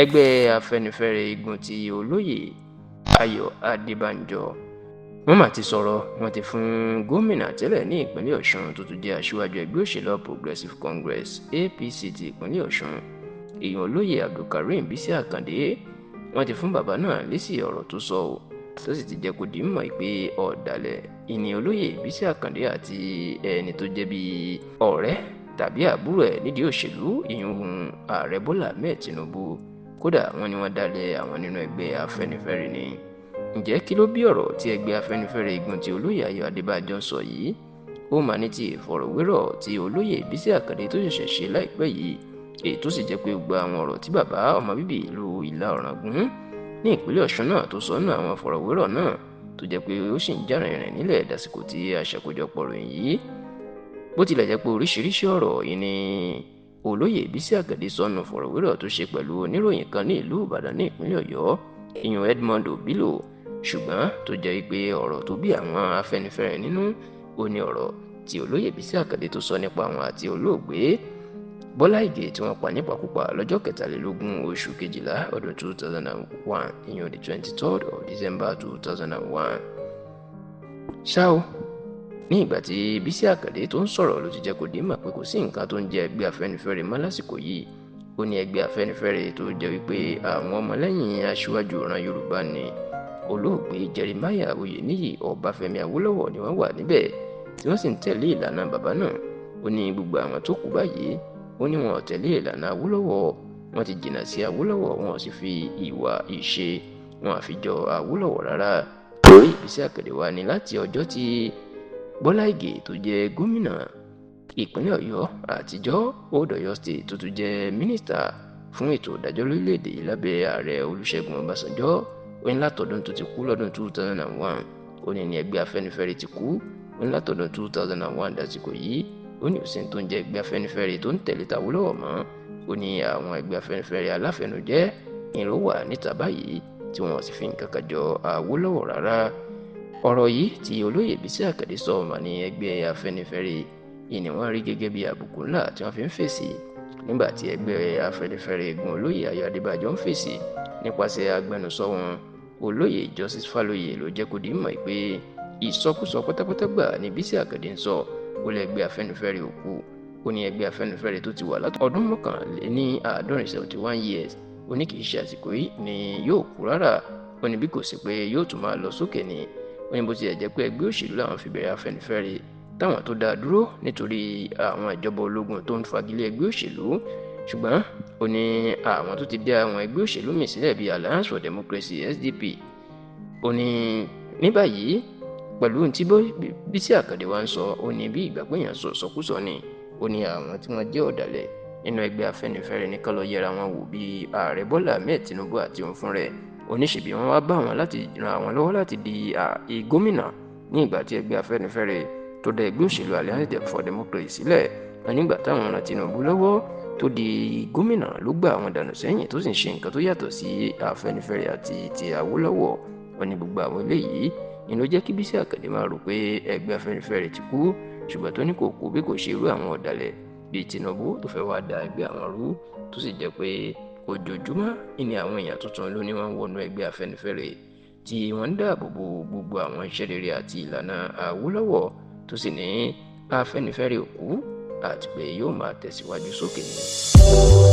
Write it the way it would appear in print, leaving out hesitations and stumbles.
Ẹgbẹ́ Afẹ́nifẹ́re igun ti olóyè Ayọ̀ Adébánjọ wọ́n mà ti sọ̀rọ̀. Wọ́n ti fún gómìnà tẹ́lẹ̀ ní ìpínlẹ̀ Ọ̀ṣun tó tún jẹ́ aṣíwájú ẹgbẹ́ òṣèlú Progressive Congress APC ti ìpínlẹ̀ Ọ̀ṣun, èèyàn olóyè Abdulkareem Bísí Àkàndé. Wọ́n ti fún bàbá náà lésì ọ̀rọ̀ tó sọ ọ́, tó sì ti jẹ́ kó di mọ̀ pé ọ̀dàlẹ̀ ìní olóyè Bísí Àkàndé àti ẹni tó jẹ́ bíi ọ̀rẹ́ tàbí àbúrò ẹ̀ nídìí òṣèlú, ìyún ààrẹ Bọ́lá Ahmed Tinubu. Kódà wọ́n ní wọ́n dalẹ̀ àwọn nínú ẹgbẹ́ Afẹ́nifẹ́re ni. Ǹjẹ́ kí ló bí ọ̀rọ̀ tí ẹgbẹ́ Afẹ́nifẹ́re igun ti olóyè Ayọ̀ Adébánjọ sọ yìí? Ó mà ní ti ìfọ̀rọ̀wérọ̀ tí olóyè Bísí Àkàndé tó ṣẹ̀ṣẹ̀ ṣe láìpẹ́ yìí, èyí tó sì jẹ́ pé gbogbo àwọn ọ̀rọ̀ tí bàbá ọmọ bíbí ìlú Ìlà Ọ̀ràngún ní ìpínlẹ̀ Ọ̀ṣun náà tó sọ nínú àwọn ìfọ̀rọ̀wérọ̀ náà, tó jẹ́ pé ó sì ń jà rìnrìn nílẹ̀ dásìkò tí aṣàkójọpọ̀ ròyìn yìí. Bó tilẹ̀ jẹ́ pé oríṣiríṣi ọ̀rọ̀ yìí ni olóyè Bísí Àkàndé sọ nínú ìfọ̀rọ̀wérọ̀ tó ṣe pẹ̀lú oníròyìn kan ní ìlú Ìbàdàn ní ìpínlẹ̀ Ọ̀yọ́, ìyún Edmond Obilo, ṣùgbọ́n tó jẹ́ pé ọ̀rọ̀ tó bí àwọn Afẹ́nifẹ́re nínú ó ní ọ̀rọ̀ tí olóyè Bísí Àkàndé tó sọ nípa àwọn àti olóògbé Bọ́lá Ìgè tí wọ́n pa nípakúpa lọ́jọ́ 23 oṣù kejìlá ọdún 2001, ìyún the 23rd of December 2001. Ṣá o, ní ìgbà tí Bísí Àkàndé tó ń sọ̀rọ̀ ló ti jẹ́ kó di mọ̀ pé kò sí nǹkan tó ń jẹ́ ẹgbẹ́ Afẹ́nifẹ́re mọ́ lásìkò yìí. Ó ní ẹgbẹ́ Afẹ́nifẹ́re tó jẹ́ wípé àwọn ọmọlẹ́yìn aṣíwájú ìran Yorùbá ni olóògbé Jeremiah Oyèníyì Ọbáfẹ́mi Awólọ́wọ̀ ni wọ́n wà níbẹ̀, tí wọ́n sì ń tẹ̀lé ìlànà bàbá náà. Ó ní gbogbo àwọn tó kù báyìí, ó ní wọn ò tẹ̀lé ìlànà Awólọ́wọ̀, wọ́n ti jìnnà sí Awólọ́wọ̀, wọn ò sì fi ìwà ìṣe wọn àfi jọ Awólọ́wọ̀ rárá. Olóyè Bísí Àkàndé wà ní láti ọjọ́ tí Bọ́lá Ìgè tó jẹ́ gómìnà ìpínlẹ̀ Ọ̀yọ́ àtijọ́, Old Ọ̀yọ́ State, tó tún jẹ́ mínísítà fún ètò ìdájọ́ lórílẹ̀‐èdè yìí lábẹ́ ààrẹ Olúṣẹ́gun Ọbásanjọ́, ó ní látọdún tó ti kú lọ́dún 2001, ó ní ẹgbẹ́ Afẹ́nifẹ́re ti kú. Ó ní látọdún 2001 dásìkò yìí, ó ní òsín tó ń jẹ́ ẹgbẹ́ Afẹ́nifẹ́re tó ń tẹ̀lé tàwólọ́wọ̀ mọ́. Ó ní àwọn ẹgbẹ́ Afẹ́nifẹ́re aláfẹnujẹ́ ni ló wà níta báyìí, tí wọ́n sì fi nǹkan kan jọ Awólọ́wọ̀ rárá. Ọ̀rọ̀ yìí tí olóyè Bísí Àkàndé sọ mà ní ẹgbẹ́ Afẹ́nifẹ́re yìí ni wọ́n rí gẹ́gẹ́ bí àbùkù ńlá tí wọ́n fi ń fèsì nígbà tí ẹgbẹ́ Afẹ́nifẹ́re igun olóyè Ayọ̀ Adébánjọ ń fèsì nípasẹ̀ agbẹnusọ wọn olóyè Justice Fálóyè ló jẹ́ kó di mọ̀ pé ìsọkúsọ pátápátá gbà ní Bísí Àkàndé ń sọ. Ó lé ẹgbẹ́ Afẹ́nifẹ́re òkú. Ó ní ẹgbẹ́ Afẹ́nifẹ́re tó ti wà láti ọdún 71, 71 years, ó ní kì í ṣe àsìkò yìí ni yóò kú rárá. Ó ní bí kò sí pé yóò tún máa lọ sókè ni. Ó ní bó tilẹ̀ jẹ́ pé ẹgbẹ́ òṣèlú làwọn fi bẹ̀rẹ̀ Afẹ́nifẹ́re táwọn tó dáa dúró nítorí àwọn ìjọba ológun tó ń fagilé ẹgbẹ́ òṣèlú, ṣùgbọ́n ó ní àwọn tó ti dá àwọn ẹgbẹ́ òṣèlú míì sílẹ̀ bíi Alliance for Democracy SDP. Ó ní ní báyìí pẹ̀lú tí Bísí Àkàndé wa ń sọ, ó ní bí ìgbà pé èèyàn sọ sọkúsọ ni. Ó ní àwọn tí wọ́n jẹ́ ọ̀dàlẹ̀ nínú ẹgbẹ́ Afẹ́nifẹ́re ní kán lọ yẹra wọn wò bí ààrẹ Bọ́lá Ahmed Tinubu àti òun fún rẹ̀. Oníṣèbí wọn wá bá wọn láti ran àwọn lọ́wọ́ láti di gómìnà ní ìgbà tí ẹgbẹ́ Afẹ́nifẹ́re tó dá ẹgbẹ́ òṣèlú Alliance for Democracy sílẹ̀. Nígbà táwọn ran Tinubu lọ́wọ́ tó di gómìnà ló gbà àwọn dànù sẹ́yìn, tó sì ń ṣe nǹkan tó yàtọ̀ sí Afẹ́nifẹ́re àti ti Awólọ́wọ̀. Wọn ní gbogbo àwọn eléyìí ni ló jẹ́ kí Bísí Àkàndé máa rò pé ẹgbẹ́ Afẹ́nifẹ́re ti kú, ṣùgbọ́n tó ní kò kú bí kò ṣe irú àwọn ọ̀dàlẹ̀ bíi Tinubu tó fẹ́ wá da ẹgbẹ́ àwọn rú, tó sì jẹ́ pé ojoojúmọ́ ìní àwọn èèyàn tuntun ló ní wọ́n wọnú ẹgbẹ́ Afẹ́nifẹ́re tí wọ́n ń dáàbò bo gbogbo àwọn iṣẹ́ rere àti ìlànà Awólọ́wọ̀, tó sì ní Afẹ́nifẹ́re òkú àti pé yóò máa tẹ̀síwájú sókè ni.